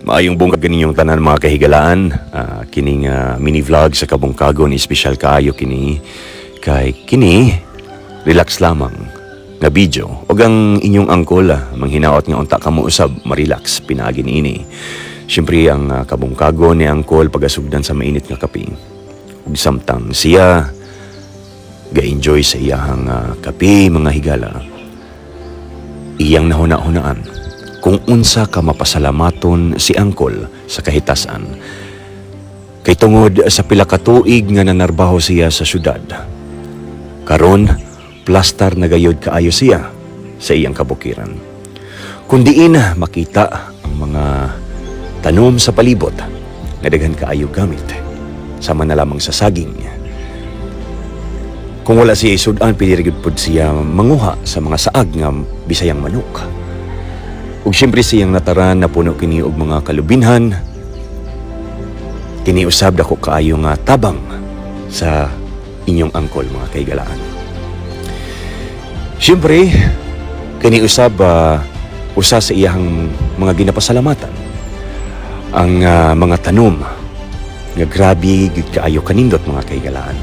Maayong bungkag ninyong tanan, mga kahigalaan. Kining mini vlog sa Kabungkagon, espesyal kaayo kini kay kini relax lamang nga video ug ang inyong angkol manghinaot nga unta kamo usab ma-relax pinaagi niini. Siyempre ang kabungkagon ni angkol pagasugdan sa mainit nga kape. Ug samtang siya ga-enjoy sa iyahang kape, mga higala, iyang nahuna-hunaan kung unsa ka mapasalamaton si angkol sa kahitasan. Kay tungod sa pila ka tuig nga nanarbaho siya sa syudad, karon plastar na gayod kaayo siya sa iyang kabukiran. Kung diin makita ang mga tanom sa palibot nga daghan kaayo gamit, sama na lamang sa saging. Kung wala siya isudan, pili ra gyud pud siya manguha sa mga saag nga bisayang manok. Ug siyempre siyang nataran na puno kini og mga kalubinhan. Kini usab dako kaayo nga tabang sa inyong angkol, mga kahigalaan. Siyempre, kini usab usa sa iyang mga ginapasalamatan ang mga tanom nga grabe gyud kaayo kanindot, mga kahigalaan.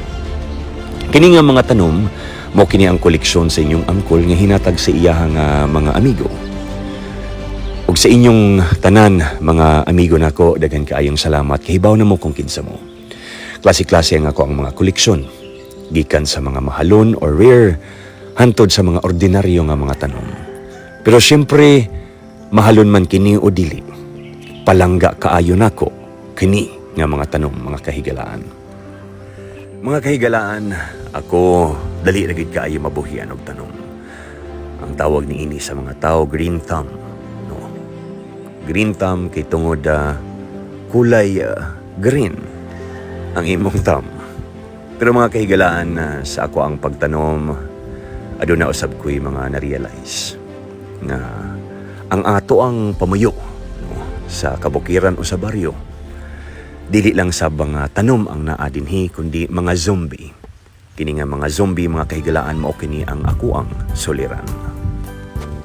Kini nga mga tanom mo kini ang koleksyon sa inyong angkol nga hinatag sa iyahang mga amigo. Ug sa inyong tanan, mga amigo nako, daghan kaayong salamat. Kahibaw na mo kung kinsa mo. Klase-klase ang ako ang mga koleksyon. Gikan sa mga mahalon or rare, hantod sa mga ordinaryo nga mga tanom. Pero siyempre, mahalon man kini o dili, palangga kaayo nako kini nga mga tanom, mga kahigalaan. Mga kahigalaan, ako dali ra gid kaayo mabuhian og tanom. Ang tawag ni ini sa mga tao, green thumb, no? Green thumb kay tungod kulay green ang imong thumb. Pero mga kahigalaan, sa ako ang pagtanom, aduna usab ko'y mga na-realize nga ang ato ang pamuyo, no, sa kabukiran o sa baryo, dili lang sa mga tanom ang naa dinhi kundi mga zombie. Kini nga mga zombie, mga kahigalaan, mao kini ang ako ang suliran.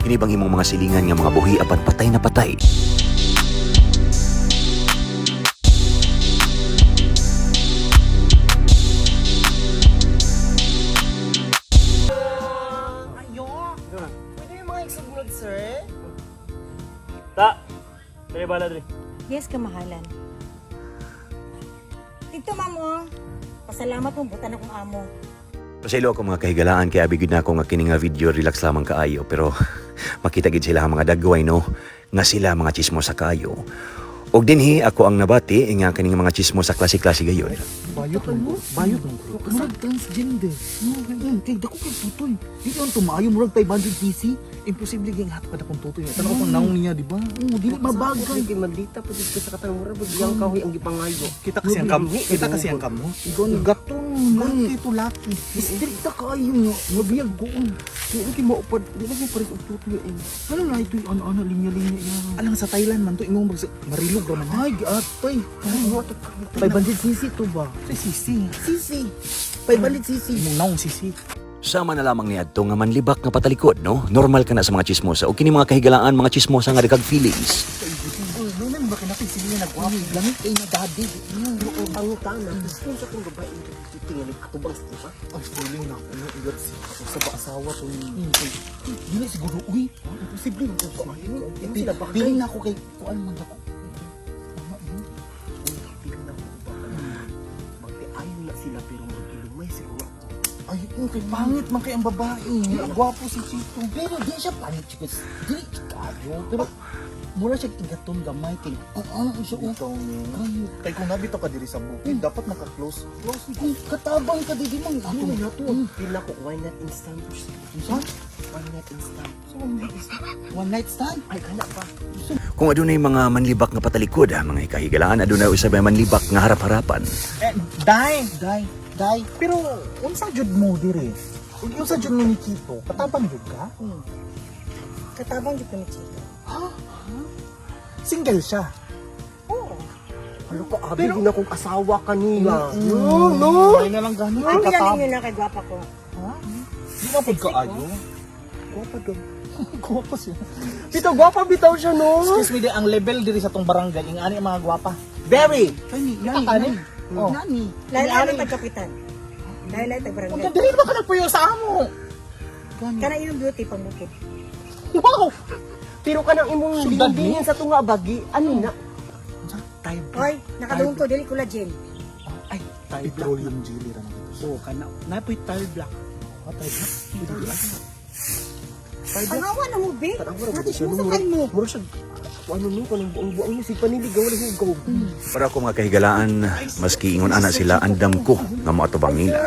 Kini bang imong mga silingan nga mga buhi apan patay na patay? Ayo! Pwede yung mga isugnod, sir? Ta! Dali bala dali. Yes, kamahalan. Dito, ma'am, oh. Pasalamat mo, butan akong amo. Pasaylo ako, mga kahigalaan, kay abi gid na ako nga kini nga video relax lamang kaayo, pero makita gid sila ang mga dagway, no, nga sila mga chismosa kaayo. Og dinhi ako ang nabati nga kining mga chismosa klase-klase gayon. Bayot mo, bayot mo. Kasag transgender. Kay dako kay tutoy. Di man tumayo, murag 500 cc. Imposible gyud hato kada kong tutoy. Tan-aw pang naong niya, di ba? Oo, dili mabagay. Kay maldita pa dito sa katang mura, bigyan kahoy ang gipangayo. Kita kasi ang kam, kita kasi ang kamo. Gatong laki to laki. Istrikta kaayo nga, mabiyag ko. Di lagi maupad, di lagi pares og tutoy eh. Ano na ito ano ano linya-linya yan. Alang sa Thailand man to imong marilog ra man. Ay, giatay. 500 cc to ba? Sa cc. Cc. 500 cc. Imong naong cc. Sama na lamang ni adto nga manlibak nga patalikod, no? Normal ka na sa mga chismosa. O kini, mga kahigalaan, mga chismosa nga dagag feelings. Uy, no ba kinakay sige na nagwapo. Lamit kay na daddy. Pangutana, gusto sa kong babae tingin atubang sa iba. Ay, feeling na ako no, iyot si sa ba asawa to ni. Dili siguro uy. Imposible man to. Sila bagay. Feeling na ako kay kuan man ako. Tama, no? Feeling na ko ba? Bagay ayo na sila pero magilumay siguro ako. Ay, okay, pangit man kay ang babae. Gwapo si Chito. Pero di siya pangit, chicos. Dili kayo. Pero mura siya igaton gamay kay ano siya oh. Ay, Kay kung nabito ka diri sa bukid, dapat naka-close. Close. Kung katabang ka di man Ano na to? Feel na ko one night in stand. Unsa? One night in stand. One night stand. Ay kana ba? Kung adunay mga manlibak nga patalikod, mga kahigalaan, adunay usab may manlibak nga harap-harapan. Eh, dai. Day, day. Pero unsa jud mo diri? Ug unsa jud mo ni Chito? Katabang jud ka? Katabang dito ni Chico. Single siya. Oo. Ano ko abi pero, na kong asawa kanina. No, no. Ay na lang gani. Ano Katab. ninyo na kay gwapa ko? Di na pud kaayo. Gwapa daw. Gwapa siya. Bitaw gwapa bitaw siya no. Excuse me, di, ang level diri sa tong barangay, ing ani ang mga gwapa. Very. Kani, Kita ka ni? Oh. Nani. Lahi-lahi tag kapitan. Lahi-lahi tag barangay. Unta diri ba ka nagpuyo sa amo? Kana iyong beauty pang bukid. Wow! Pero kanang imong Sundan lingdingin sa tunga bagi, ano na? Tayo. Hoy, nakadungog ko dili collagen. Ay, tayo black. Petroleum jelly ra man ito. Oh, kana. Napoy tayo black. Ah, tayo ba? Pangawa na mo, be. Tanawa ra Natin siya mo no. sa mo. Mura siya. Ano no kanang buang-buang mo si panilig wala hugaw. Para ako mga kahigalaan, maski ingon ana sila, andam ko nga moatubang nila.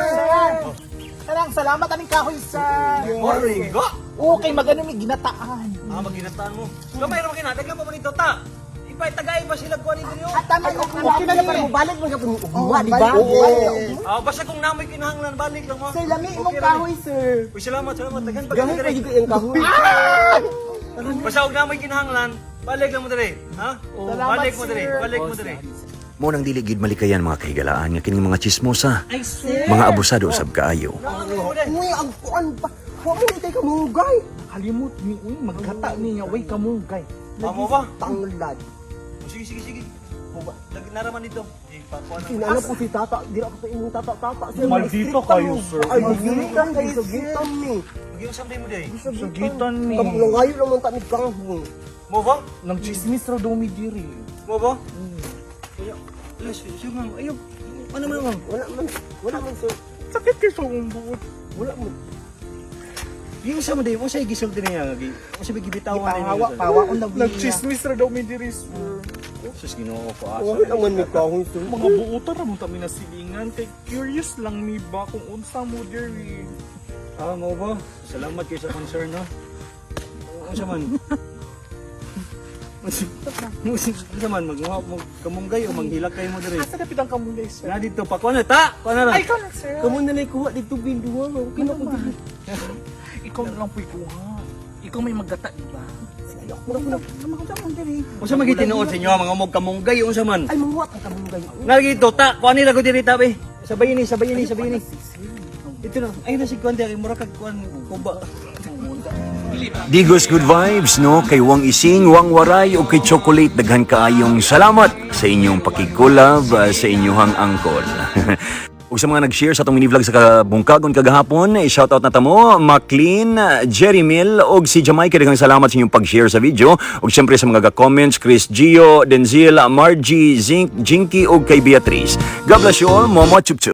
Karang salamat aning kahoy sir. Morning, go! Okay, magano mi ginataan. Ah, maginataan mo. Gamay ra magina, mo manito ta. Ipay tagay ba sila kuan diri oh? At tama na Okay na lang balik mo gyapon ugma, di ba? Ah, basta kung namoy kinahanglan balik lang mo. Sir, lami imong Okay ra ni. kahoy, sir. Uy, salamat, salamat. Daghan pa Gamit diri. pa gyud ang kahoy. Basta og namoy kinahanglan, balik lang mo diri, ha? Balik mo diri, balik mo diri. Mo nang dili gid malikayan mga kahigalaan nga kining mga chismosa, Ay sir. mga abusado usab kaayo. Uy, ang kuan pa. Wa mo ni ka munggay. Kalimot ni uy magkata niya way kamugay. Amo ba? Tanglad. Oh, sige, sige, sige. Lag naraman dito. Eh, pakuan na. Kinana po si tata, dira ko sa imong tata-tata. Sir, Maldito ma-strict kayo, mo. sir. Ay, maldito kayo, sir. Gitan ni. Magyung samday mo diri. Sugitan ni. Kamulangayo lang man ta ni kahoy. Mo ba? Nang chismis ra daw mi diri. Mo ba? Ayo, sige ma'am. Ayo. Ano man ma'am? Wala man, wala man sir. Sakit kay sa akong buot. Wala man. Yung sa mo diri, unsay gisulti niya? Unsay gibitawan niya? Pawa, pawa on na Nagchismis ra daw mi diri sir. Sus, Ginoo ko asa. Wala man ni kahoy sir. Mga buotan ra mo ta mi nasilingan kay curious lang mi ba kung unsa mo diri. Ah, mo ba? Salamat kayo sa concern, no? Unsa man? Unsa man magmuha mo kamunggay o manghilak kayo mo diri. Asa dapit ang kamugay sir? Na dito pa kuan na ta, kuan na. Ay, ikaw na sir. Kamo na lang kuha dito binduha. Okay na ko dili. Ikaw na lang po'y kuha. Ikaw may maggata, di ba? Unsa man gitinuod sa inyo mga mog kamunggay unsa man? Ay manguha ka kamunggay. Na dito ta, kuan nila ko diri ta be. Sabay ni, sabay ni, sabay ni. Ito na, ay na si kuan diri mura kag kuan kuba. Digos good vibes no kay Wang Ising, Wang Waray ug kay Chocolate daghan kaayong salamat sa inyong pakikulab sa inyong angkol. Ug sa mga nag-share sa atong mini vlog sa kabungkagon kagahapon, i-shoutout na tamo Maclean, Jerry Mill ug si Jamaica, daghang salamat sa inyong pag-share sa video. Ug syempre sa mga ga-comments Chris Gio, Denzil, Margie, Zinc, Jinky ug kay Beatrice. God bless you all. Momo chup chup.